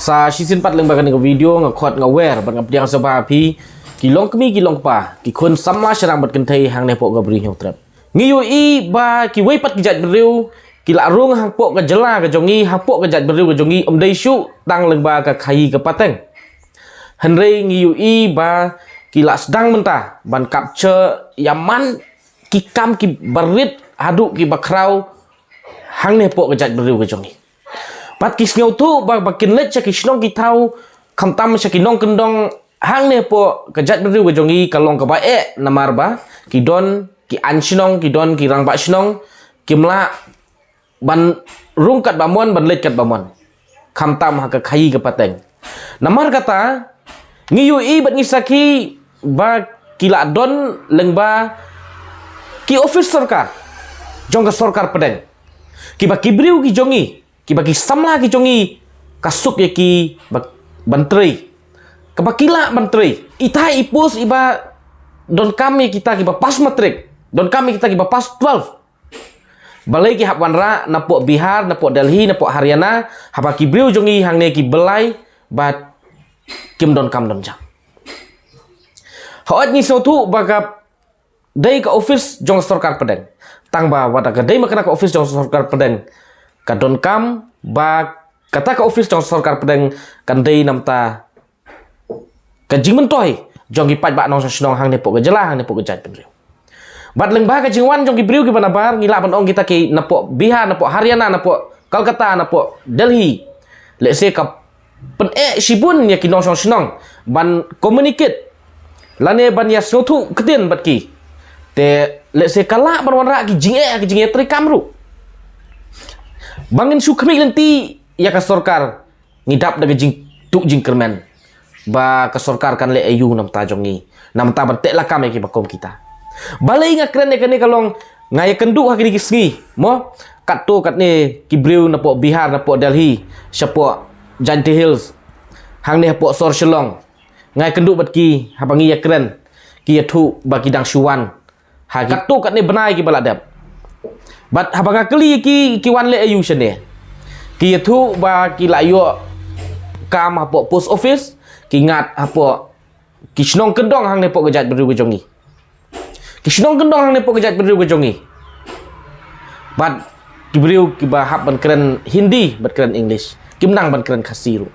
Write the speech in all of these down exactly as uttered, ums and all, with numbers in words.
Sa shisien pat lyngba kane ka video nga khot nga wer bad nga pdiang sngewbha phi ki longkmie ki longkpa, ki khun samla shynrang bad kynthei hangne hapoh ka Bri Hynñiewtrep. Ngi ïohi ba kiwei pat ki jaitbynriew ki la rung hapoh ka jylla ka jong ngi, hapoh ka jaitbynriew ka jong ngi, ym dei shuh tang lyngba ka khaii ka pateng. Hynrei ngi ïohi ba ki la sdang mynta ban capture ïa man ki kam kiba rit haduh kiba khraw hangne hapoh ka jaitbynriew ka jong ngi. Bad ki sngewthuh ba, ba kin leit sha ki shnong ki thaw, khamtam sha ki nongkyndong hangne hapoh ka jaitbynriew ka jong ngi, ka long kaba eh namar ba ki don ki aiñ shnong, ki don ki rangbah shnong, kim lah ban rung katba mon, ban leit katba mon, khamtam ha ka khaii ka pateng. Namar kata, ngi ïohi bad ngi sakhi ba ki la don lyngba ki ophis sorkar jong ka sorkar pdeng, kiba ki briew ki jong ngi, kiba ki samla ki jong ngi, ka suk ïa ki ba, ban trei, kaba ki lah ban trei. Ita i post iba donkam ïa kita kiba pass matric, donkam ïa kita kiba pass twelve. Balei ki hap wanrah napoh Bihar, napoh Delhi, napoh Haryana, haba ki briew jong ngi hangne ki blei bad kim donkam donjam? Hooid, ngi sngewthuh ba ka dei ka ophis jong sorkar pdeng. Tang ba wat ka dei ma kane ka ophis jong sorkar pdeng, ka donkam ba kata ka ophis jong sorkar pdeng kan dei namar ka jingmyntoi jong ki paidbah nongshong shnong hangne hapoh ka jylla, hangne hapoh ka jaitbynriew. Bad lyngba ka jingwan jong ki briew kiba nabar, ngi lah ban ong kita ki napoh Bihar, napoh Haryana, napoh Kolkata, napoh Delhi, lehse ka pyneh shibun ïa ki nongshong shnong ban communicate lane ban ïa sngewthuh ktien bad ki. Te lehse ka lah ban wanrah ki jingeh, ki jingeh treikam ruh. Ba ngin shu khmih lynti ïa ka sorkar, ngi dap da ka jingtuh jingkyrmen ba ka sorkar kan leh aïu namar jong ngi, namar ban teh lakam ïa kiba kum kita. Balei nga kren ïa kane ka long, nga ïakynduh ha kine ki sngi, mo, katto katne ki briew napoh Bihar, napoh Delhi, shapoh Jaintia Hills, hangne hapoh sor Shillong, nga ïakynduh bad ki, haba ngi ïakren, ki ïathuh ba ki dang shu wan ha katto katne bnai kiba la dep. Bad haba nga kylli ki, ki wan leh aïu shane, ki ïathuh ba ki la ïoh kam hapoh post office, ki ngat hapoh ki shnong kyndong hangne hapoh ka jaitbynriew ka jong ngi. Ki shnong kyndong hangne hapoh ka jaitbynriew ka jong ngi. Bad ki briew kiba hap ban kren Hindi bad kren English, kim nang ban kren Khasi ruh.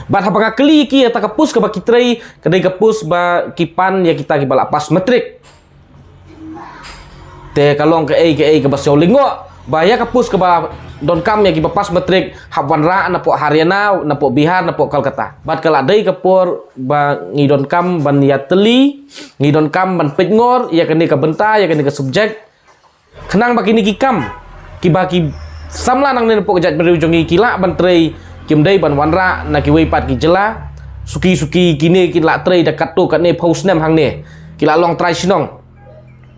Bad haba nga kylli ki, ïa kata ka post kaba ki trei ka dei ka post ba ki pan ïa kita kiba la pass matric. Te ka long kaei kaei kaba sngewlyngngoh ba ïa ka post kaba donkam ïa kiba pass matric hap wanrah napoh Haryana, napoh Bihar, napoh Kolkata. Bad ka la dei ka por ba ngi donkam ban ïatylli, ngi donkam ban peitngor ïa kane ka bynta, ïa kane ka subject, khnang ba kine ki kam kiba ki samla nangne napoh ka jaitbynriew jong ngi ki lah ban trei, kim dei ban wanrah na kiwei pat ki jylla. Suki suki kine ki lah trei da katto katne phew snem hangne, ki lah long trai shnong.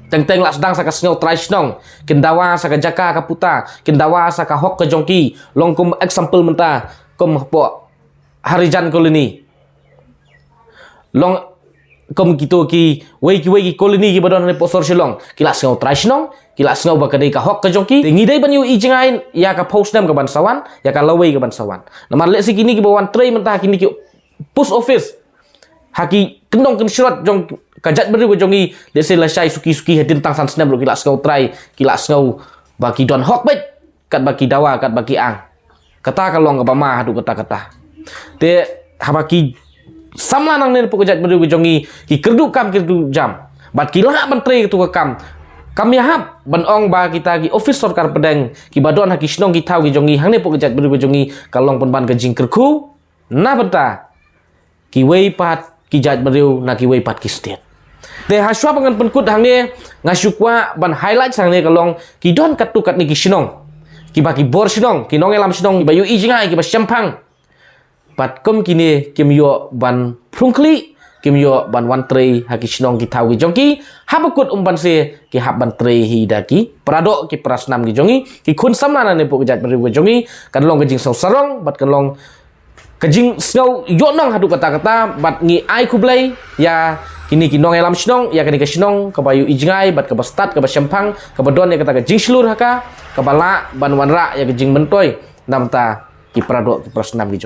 Teng teng lah sdang sa ka sngew trai shnong, kin dawa sa ka jaka ka puta, kin dawa sa ka hok ka jong ki. Long kum example mynta, kum hapoh Harijan Colony, long kum kito kiwei kiwei ki colony kiba don hapoh sor Shillong, ki lah sngew trai shnong, ki lah sngew ba ka dei ka hok ka jong ki. Te ngi dei ban ïohi jngai ïa ka phew snem kaban sa wan, ïa ka lawei kaban sa wan. Namar lehse kine kiba wan trei mynta ha kine ki post office, ha ki kyndong kynshrot jong ka jaitbynriew ka jong ngi, lehse lashai suki suki, hadien tang san snem ruh ki lah sngew trai, ki lah sngew ba ki don hok beit, katba ki dawa, katba ki ang. Kata ka long kaba ma haduh katta katta. Te haba ki samla nangne napoh ka jaitbynriew ka jong ngi ki kyrduh kam kyrduh jam, bad ki lah ban trei kato ka kam, kam ïahap ban ong ba kita ki ophis sorkar pdeng kiba don ha ki shnong ki thaw ki jong ngi hangne hapoh ka jaitbynriew ka jong ngi ka long pynban ka jingkyrkhu na bynta kiwei pat ki jaitbynriew na kiwei pat ki state. Te hashwa ba ngan pynkut hangne, nga shu kwah ban highlight hangne ka long, ki don katto katne ki shnong kiba ki bor shnong, ki nongïalam shnong kiba ïohi jngai, kiba shemphang. Bad kum kine kim ïoh ban phrung khlieh, kim ïoh ban wan trei ha ki shnong ki thaw ki jong ki. Haba kut um ban se, ki hap ban trei hi da ki paradoh, ki parasnam ki jong ngi, ki khun samla nangne napoh ka jaitbynriew ka jong ngi. Kan long ka jingsngewsarong bad kan long ka jingsngew ïohnong haduh katta katta. Bad ngi ai khublei ïa kine ki nongïalam shnong, ïa kane ka shnong kaba ïohi jngai bad kaba stad, kaba shemphang, kaba don ïa kata ka jingshlur ha ka, kaba lah ban wanrah ïa ka jingmyntoi na bynta ki para doh, ki para snam, ki